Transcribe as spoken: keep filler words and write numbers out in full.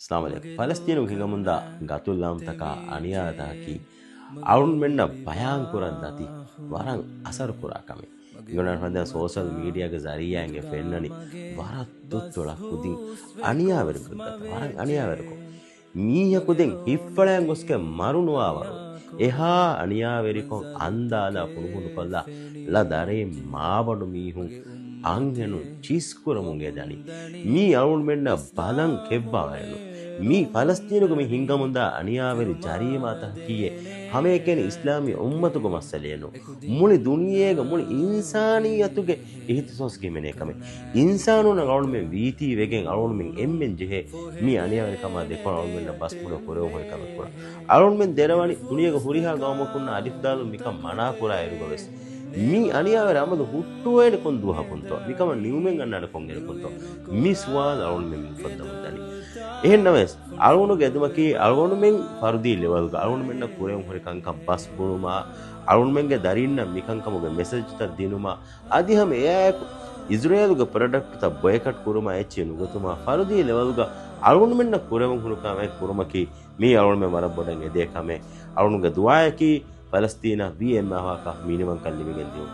އައްސަލާމު ޢަލައިކުމް. ފަލަސްތީނުގެ ހިނގަމުންދާ ގަތުލުލާމްތަކާ އަނިޔާތަކަކީ އަޅުންމެންނަށް ބަޔާންކުރަން ދަތި ވަރަށް އަސަރުކުރާ ކަމެއް. މިގޮނޑާ ފަދަ ސޯޝަލް މީޑިއާގެ ޒަރީއާއިން އެ ފެންނަނީ ވަރަށް ތުއްތުޅަށް ކުދިން އަނިޔާވެރިކޮށްގަތަ، ވަރަށް އަނިޔާވެރިކޮށް. މީހަކު ދެން ހިއްފަޅައިން ގޮސްގެން މަރުނުވާވަރު އެހާ އަނިޔާވެރިކޮށް އަންދާނާ ފުނުފުނުކޮށްލާ ލަ ދަރެއިން މާބަނޑު މީހުން އަންހެނުން ޗީސް ކުރަމުން އެދަނީ. މީ އަޅުގަނޑުމެންނަށް ބަލަން ކެއްވާވަރެއް ނޫން. މީ ފަލަސްތީނުގެ މި ހިނގަމުންދާ އަނިޔާވެރި ޖަރީމާތަކަކީއޭ ހަމައެކަނި އިސްލާމީ އުއްމަތުގެ މައްސަލައެއް ނޫން. މުޅި ދުނިޔޭގެ މުޅި އިންސާނިއްޔަތުގެ އިހްތިސޯސްގެ މިނޭ ކަމެއް. އިންސާނުންނަށް އަޅުގަނޑުމެން ވީތީ ވެގެން އަޅުގަނޑުމެން އެންމެން ޖެހޭ މި އަނިޔާވެރިކަމާ ދެކޮޅަށް އަޅުގަނޑުމެންނަށް ބަސްފުޅު ކުރެވުން ހުރި ކަމެއް ކުރަން. އަޅުގަނޑުމެން ދެރަވަނީ ދުނިޔޭގެ ހުރިހާ ގައުމަކުންނަށް އަލިފްދާލުން މިކަން މަނާ ކުރާ އިރުގަ ވެސް މި އަނިޔާވެރި އަމަލު ހުއްޓުވޭނެ ކޮން ދުވަހަކުންތޯ؟ މިކަމަށް ނިމުމެއް އަންނާނެ ކޮންއިރަކުންތޯ؟ މި ސުވާލު އަޅުގަނޑުމެން މި އުފައްދަމުން ދަނީ. އެހެންނަމަވެސް، އަޅުގަނޑުގެ އެދުމަކީ އަޅުގަނޑުމެން ފަރުދީ ލެވަލްގަ އަޅުގަނޑުމެންނަށް ކުރެވުން ހުރި ކަންކަން ބަސް ބުނުމާ، އަޅުގަނޑުމެންގެ ދަރީންނަށް މިކަންކަމުގެ މެސެޖްތައް ދިނުމާ، އަދި ހަމަ އެއާއެކު އިޒްރޭލުގެ ޕްރޮޑަކްޓްތައް ބޮއިކަޓް ކުރުމާ އެއްޗެއް ނުގަތުމާ، ފަރުދީ ލެވަލްގަ އަޅުގަނޑުމެންނަށް ކުރެވުން ހުރި ކަމެއް ކުރުމަކީ މީ އަޅުގަނޑުމެން ވަރަށް ބޮޑަށް އެދޭ ކަމެއް. އަޅުގަނޑުގެ ދުޢާއަކީ ފަލަސްތީނަށް ވީ އެންމެ އަވަހަކަށް މިނިވަންކަން ލިބިގެން ދިޔުން.